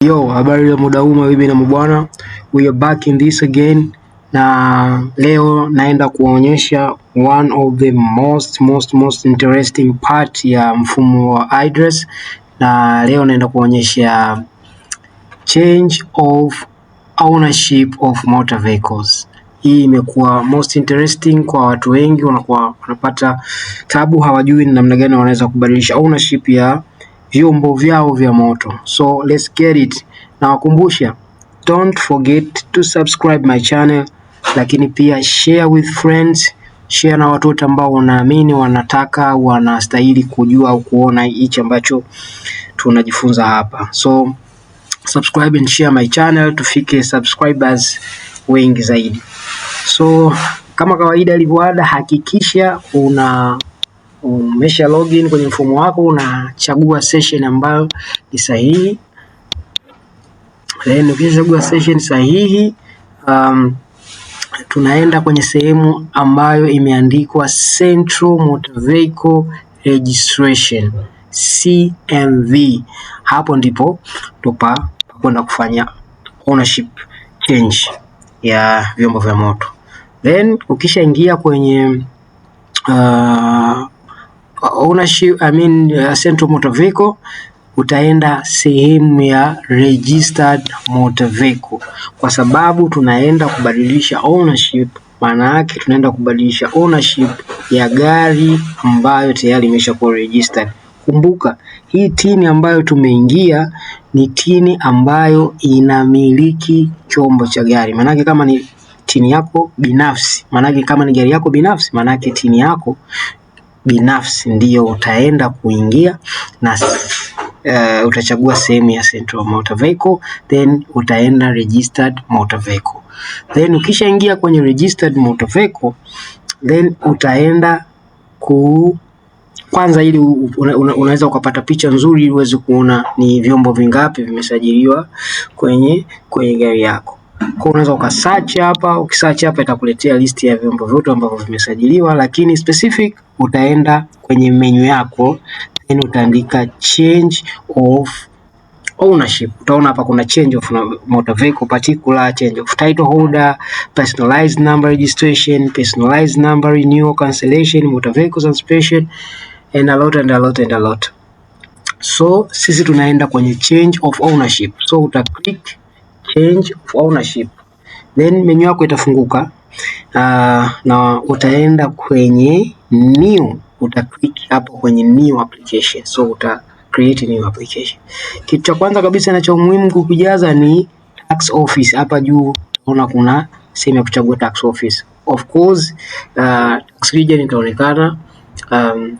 Yo, habari ya muda huu mabibi na mabwana, we are back in this again, na leo naenda kuonyesha one of the most most most interesting part ya mfumo wa iDRAS, na leo naenda kuonyesha change of ownership of motor vehicles. Hii imekuwa most interesting kwa watu wengi, wanakuwa wanapata tabu, hawajui ni namna gani wanaweza kubadilisha ownership ya vyombo vyao vya moto. So let's get it. Nawakumbusha, don't forget to subscribe my channel, lakini pia share with friends, share na watu wote ambao wanaamini wanataka wanastahili kujua au kuona hichi ambacho tunajifunza hapa. So subscribe and share my channel tufike subscribers wengi zaidi. So kama kawaida ilivyoada, hakikisha una umesha login kwenye mfumo wako, unachagua session ambayo ni sahihi. Then ukishachagua session sahihi, tunaenda kwenye sehemu ambayo imeandikwa Central Motor Vehicle Registration CMV. Hapo ndipo tupa kwenda kufanya ownership change ya vyombo vya moto. Then ukishaingia kwenye ownership, I mean, Central Motor Vehicle, utaenda sehemu ya registered motor vehicle, kwa sababu tunaenda kubadilisha ownership. Maana yake tunaenda kubadilisha ownership ya gari ambayo tayari imeshakuwa registered. Kumbuka hii tini ambayo tumeingia ni tini ambayo inamiliki chombo cha gari. Maanake kama ni tini yako binafsi, maanake kama ni gari yako binafsi, maanake tini yako binafsi ndiyo utaenda kuingia na utachagua sehemu ya Central Motor Vehicle, then utaenda registered motor vehicle. Then ukishaingia kwenye registered motor vehicle, then utaenda ku kwanza, ili unaweza ukapata picha nzuri ili uweze kuona ni vyombo vingapi vimesajiliwa kwenye gari yako. Kwa unaweza ukasearch hapa, ukisearch hapa itakuletea list ya vyombo vyote ambavyo vimesajiliwa, lakini specific utaenda kwenye menu yako then utaandika change of ownership. Utaona hapa kuna change of motor vehicle particular, change of title holder, personalized number registration, personalized number renewal, cancellation, motor vehicle suspension and a lot and a lot and a lot. So sisi tunaenda kwenye change of ownership. So uta click change of ownership, then menu yako itafunguka na utaenda kwenye new, uta click hapo kwenye new application. So uta create new application. Kitu cha kwanza kabisa na cha muhimu kukijaza ni tax office. Hapa juu utaona kuna sehemu ya kuchagua tax office. Of course, tax region itaonekana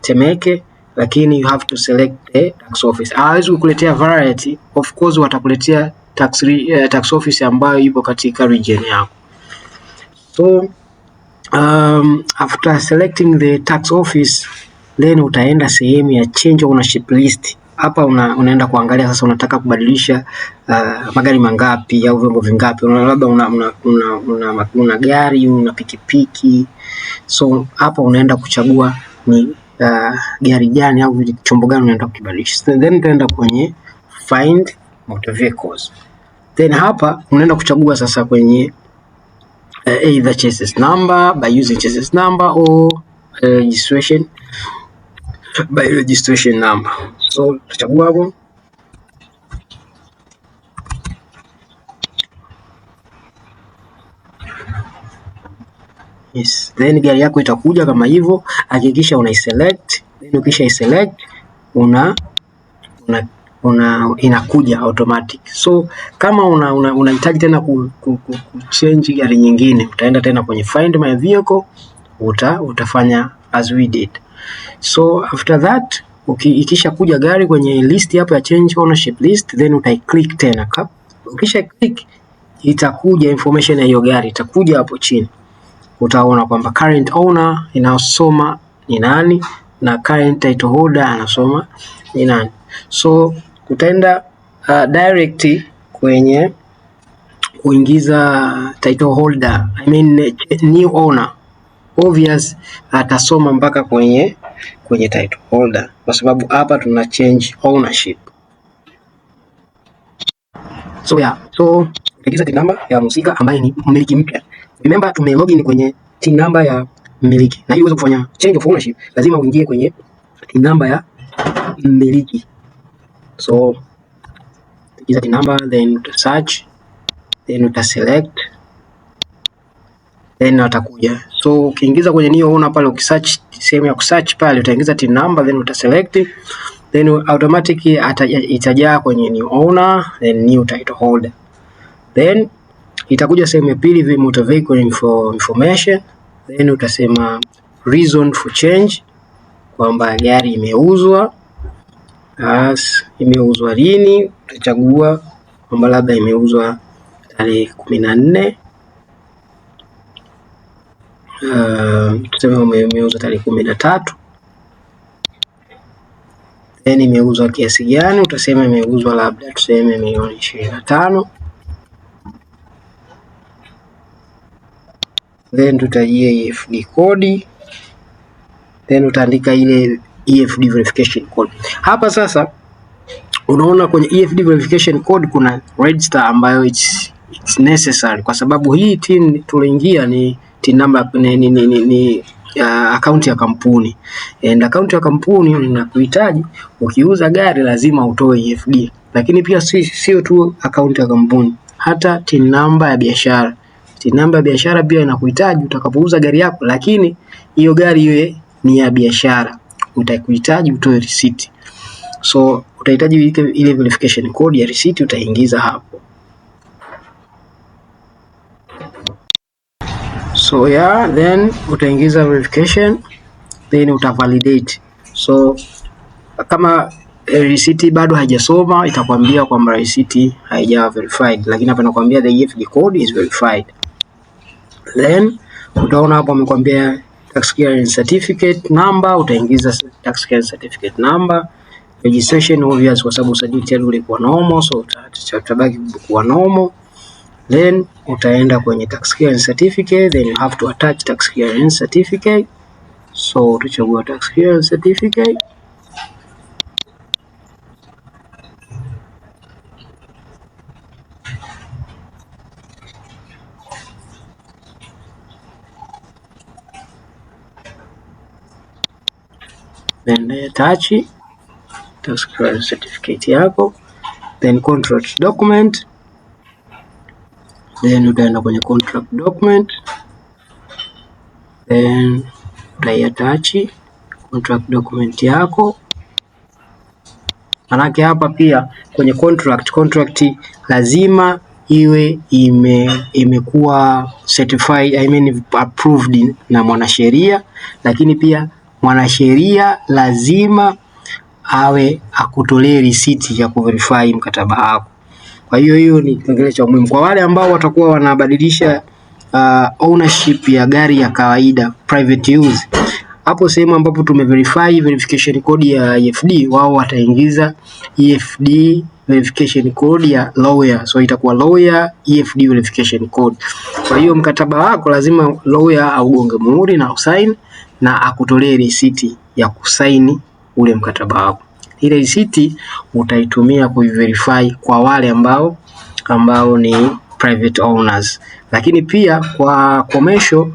Temeke, lakini you have to select the tax office. Hawezi kukuletea variety, of course watakuletea tax office ambayo ipo katika region yako. So after selecting the tax office, then utaenda sehemu ya change ownership list. Hapa unaenda kuangalia sasa unataka kubadilisha magari mangapi au vyombo vingapi. Labda una gari, una pikipiki. So hapa unaenda kuchagua ni gari gani au chombo gani unaenda kukibadilisha. Then utaenda kwenye find motor vehicles. Then hapa unaenda kuchagua sasa kwenye either chassis number by using chassis number or registration by registration number. So tutachagua hapo. Yes. Then gari yako itakuja kama hivyo, hakikisha unaiselect. Then ukisha iselect una una inakuja automatic. So kama unahitaji tena ku change gari nyingine, utaenda tena kwenye find my vehicle, utafanya as we did. So after that ikisha kuja gari kwenye list hapo ya change ownership list, then utaiclick tena. Ukisha click itakuja information ya hiyo gari itakuja hapo chini, utaona kwamba current owner inasoma ni nani na current title holder anasoma ni nani. So utaenda direct kwenye kuingiza title holder, I mean new owner. Obvious atasoma mpaka kwenye title holder kwa sababu hapa tuna change ownership. So yeah, so utaingiza TIN number ya mhusika ambaye ni mmiliki mpya. Remember tume login kwenye TIN number ya mmiliki, na ili uweze kufanya change of ownership lazima uingie kwenye TIN number ya mmiliki. So ingiza TIN number, then uta search, then uta select, then watakuja. So ukiingiza kwenye new owner pale, ukisearch sehemu ya kusearch pale utaingiza TIN number then uta select, then automatically itajaa kwenye new owner then new title holder. Then itakuja sehemu ya pili, motor vehicle information, then utasema reason for change kwamba gari imeuzwa. As imeuzwa lini, utachagua kwamba labda imeuzwa tarehe 14, tuseme imeuzwa tarehe 13, then imeuzwa kiasi gani, utasema imeuzwa labda tuseme milioni 25, then tutajie EFD code, then utaandika ile EFD verification code. Hapa sasa unaona kwenye EFD verification code kuna red star ambayo it's necessary kwa sababu hii TIN tuliingia ni TIN number ni akaunti ya kampuni, and akaunti ya kampuni inakuhitaji ukiuza gari lazima utoe EFD, lakini pia sio tu akaunti ya kampuni, hata TIN number ya biashara. TIN number ya biashara pia inakuhitaji utakapouza gari yako, lakini hiyo gari iwe ni ya biashara, utakuhitaji utoe receipt. So utahitaji ile verification code ya receipt utaingiza hapo. So yeah, then utaingiza verification, then utavalidate. So kama receipt bado haijasoma itakwambia kwamba receipt haijawa verified, lakini hapa nakwambia the EFD code is verified. Then utaona hapo amekwambia tax clearance certificate number, utaingiza tax clearance certificate number. Registration obvious, kwa sababu usajili tayari ulikuwa normal, so utabaki kuwa normal. Then utaenda kwenye tax clearance certificate, then you have to attach tax clearance certificate. So utachagua tax clearance certificate, then attach tax clearance certificate yako, then contract document, then utaenda kwenye contract document, then utaiattach contract document yako. Manake hapa pia kwenye contract lazima iwe imekuwa certified, I mean approved na mwanasheria, lakini pia mwanasheria lazima awe akutolee risiti ya kuverify mkataba wako. Kwa hiyo hiyo ni kipengele cha muhimu kwa wale ambao watakuwa wanabadilisha ownership ya gari ya kawaida private use. Hapo sehemu ambapo tumeverify verification code ya EFD, wao wataingiza EFD verification code ya lawyer, so itakuwa lawyer EFD verification code. Kwa hiyo mkataba wako lazima lawyer augonge muhuri na usaini na akutolee risiti ya kusaini ule mkataba wako. Ile risiti utaitumia kuiverify kwa wale ambao ni private owners, lakini pia kwa commercial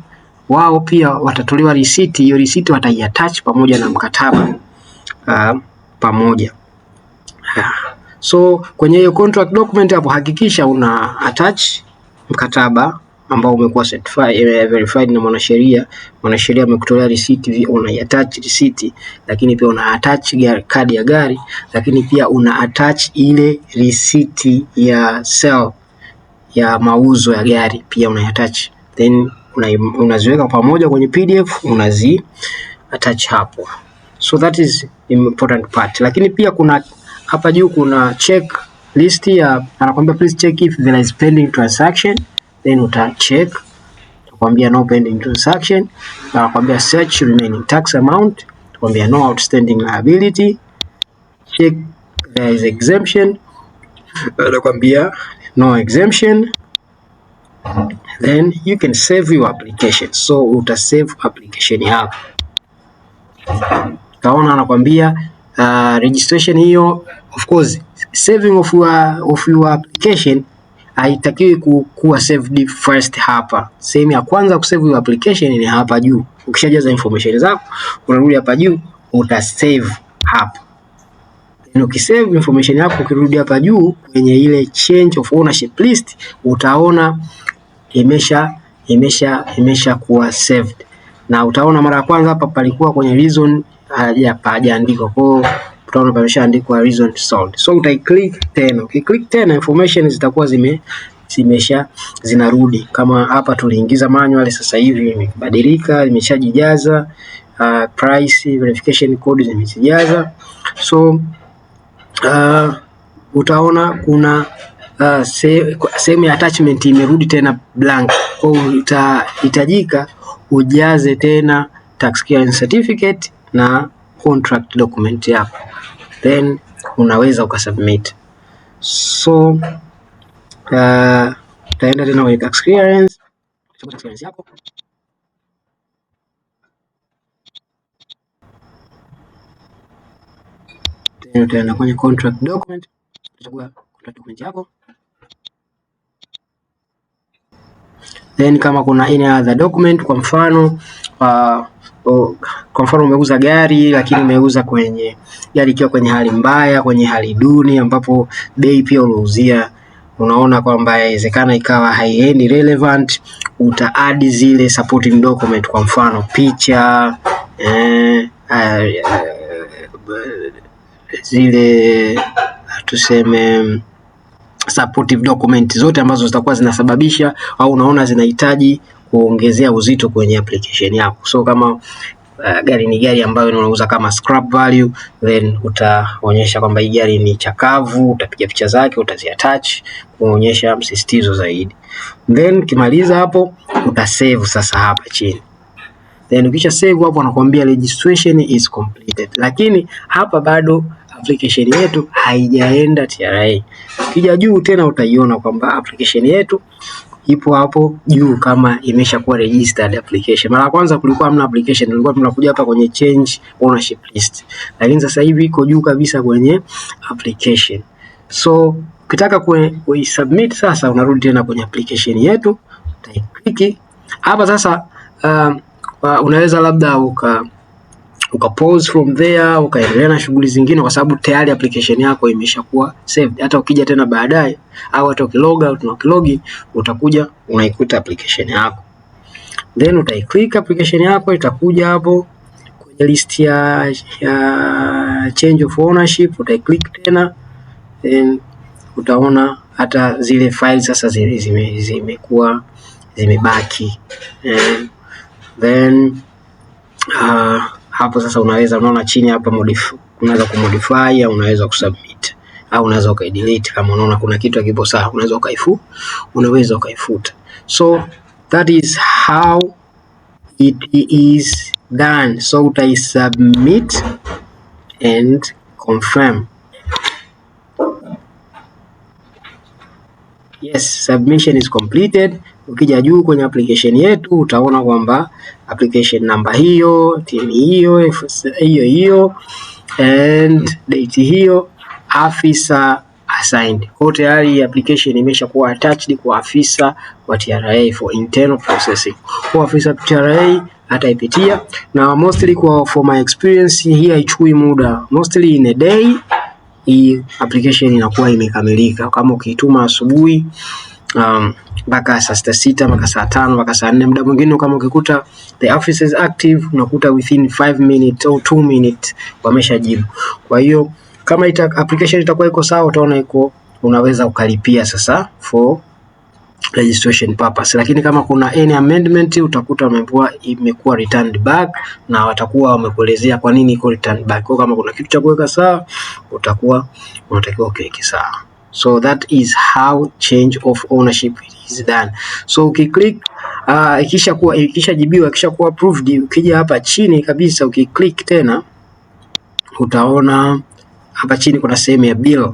wao pia watatolewa risiti. Hiyo risiti wataiattach pamoja na mkataba pamoja. So kwenye hiyo contract document hapo hakikisha una attach mkataba ambao umekuwa certified, verified na mwanasheria. Mwanasheria amekutolea receipt, una attach receipt, lakini pia una attach kadi ya gari, lakini pia una attach ile receipt ya sale ya mauzo ya gari pia una attach, then unaziweka pamoja kwenye PDF unazi attach hapo. So that is important part. Lakini pia kuna hapa juu kuna check list ya anakuambia please check if there is pending transaction, then uta check utakwambia no pending transaction, anakuambia search remaining tax amount, utakwambia no outstanding liability, check there is exemption, anakuambia no exemption, then you can save your application. So uta save application yako, utaona anakuambia registration hiyo, of course saving of your application Haitakiwi kuwa saved first hapa. Sehemu ya kwanza kusave your application ni hapa juu. Ukishajaza information zako, unarudi hapa juu, utasave hapa. Then ukisave information yako, ukirudi hapa juu kwenye ile change of ownership list, utaona imesha kuwa saved. Na utaona mara ya kwanza hapa palikuwa kwenye reason hajaandikwa. Kwa hiyo utaona pameshaandikwa reason sold. So utaiclick tena. Ukiclick tena information zitakuwa zimesha zinarudi. Kama hapa tuliingiza manual, sasa hivi imebadilika, imeshajijaza. Price, verification code zimejijaza. So utaona kuna sehemu ya attachment imerudi tena blank. Kwa hiyo itahitajika ujaze tena tax clearance certificate na contract document yako, then unaweza ukasubmit. So utaenda tena kwenye tax clearance yako, then utaenda kwenye contract document, utachagua contract document yako, then kama kuna any other document, kwa mfano umeuza gari lakini umeuza kwenye gari ikiwa kwenye hali mbaya, kwenye hali duni, ambapo bei pia uliuzia unaona kwamba inawezekana ikawa haiendi relevant, uta add zile supporting document, kwa mfano picha, zile tuseme supportive document zote ambazo zitakuwa zinasababisha au unaona zinahitaji kuongezea uzito kwenye application yako. So kama gari ni gari ambayo unauza kama scrap value, then utaonyesha kwamba hii gari ni chakavu, utapiga picha zake, utaziattach kuonyesha msisitizo zaidi. Then ukimaliza hapo utasave sasa hapa chini. Then ukisha save hapo anakuambia registration is completed. Lakini hapa bado application yetu haijaenda TRA. Ukija juu tena utaiona kwamba application yetu ipo hapo juu kama imeshakuwa registered application. Mara ya kwanza kulikuwa hamna application, tulikuwa tunakuja hapa kwenye change ownership list, lakini sasa hivi iko juu kabisa kwenye application. So ukitaka kuisubmit sasa, unarudi tena kwenye application yetu, utaiclick hapa sasa. Unaweza labda uka pause from there ukaendelea na shughuli zingine, kwa sababu tayari application yako imeshakuwa saved. Hata ukija tena baadaye au hata ukilog out na ukilogin, utakuja unaikuta application yako, then utaiclick application yako, itakuja hapo kwenye list ya change of ownership, utaiclick tena, then utaona hata zile files sasa zimekuwa zimebaki. Then hapo sasa unaweza unaona chini hapa modify, unaweza kumodify au unaweza kusubmit au unaweza ukaidelete kama unaona kuna kitu hakipo sawa, unaweza ukaifuta. So that is how it is done. So utaisubmit and confirm. Yes, submission is completed. Ukija juu kwenye application yetu utaona kwamba application number hiyo, team hiyo, hiyo hiyo and date hiyo, afisa assigned. Kwa tayari application imeshakuwa attached kwa afisa wa TRA for internal processing. Kwa afisa TRA ataipitia na mostly kwa for my experience hii haichukui muda, mostly in a day hii application inakuwa imekamilika. Kama ukiituma asubuhi mpaka saa sita sita mpaka saa 5 mpaka saa 4, muda mwingine kama ukikuta the office is active unakuta within 5 minutes au 2 minutes wameshajibu. Kwa hiyo kama application itakuwa iko sawa, utaona iko, unaweza ukalipia sasa for registration purpose, lakini kama kuna any amendment utakuta imekuwa returned back na watakuwa wamekuelezea kwa nini iko returned back. Kwa kama kuna kitu cha kuweka sawa, utakuwa unatakiwa ukiweke sawa. So that is how change of ownership is done. So ukiclick ikishakuwa ikishajibiwa ikishakuwa approved, ukija hapa chini kabisa ukiclick tena utaona hapa chini kuna sehemu ya bill.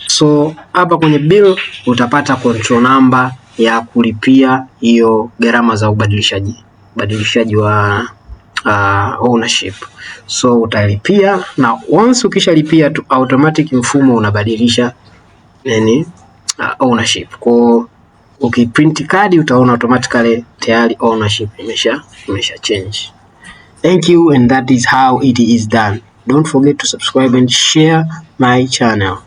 So hapa kwenye bill utapata control number ya kulipia hiyo gharama za ubadilishaji wa ownership. So utalipia na once ukishalipia tu automatic mfumo unabadilisha nini ownership. Kwa ukiprint kadi utaona automatically tayari ownership imesha change. Thank you, and that is how it is done. Don't forget to subscribe and share my channel.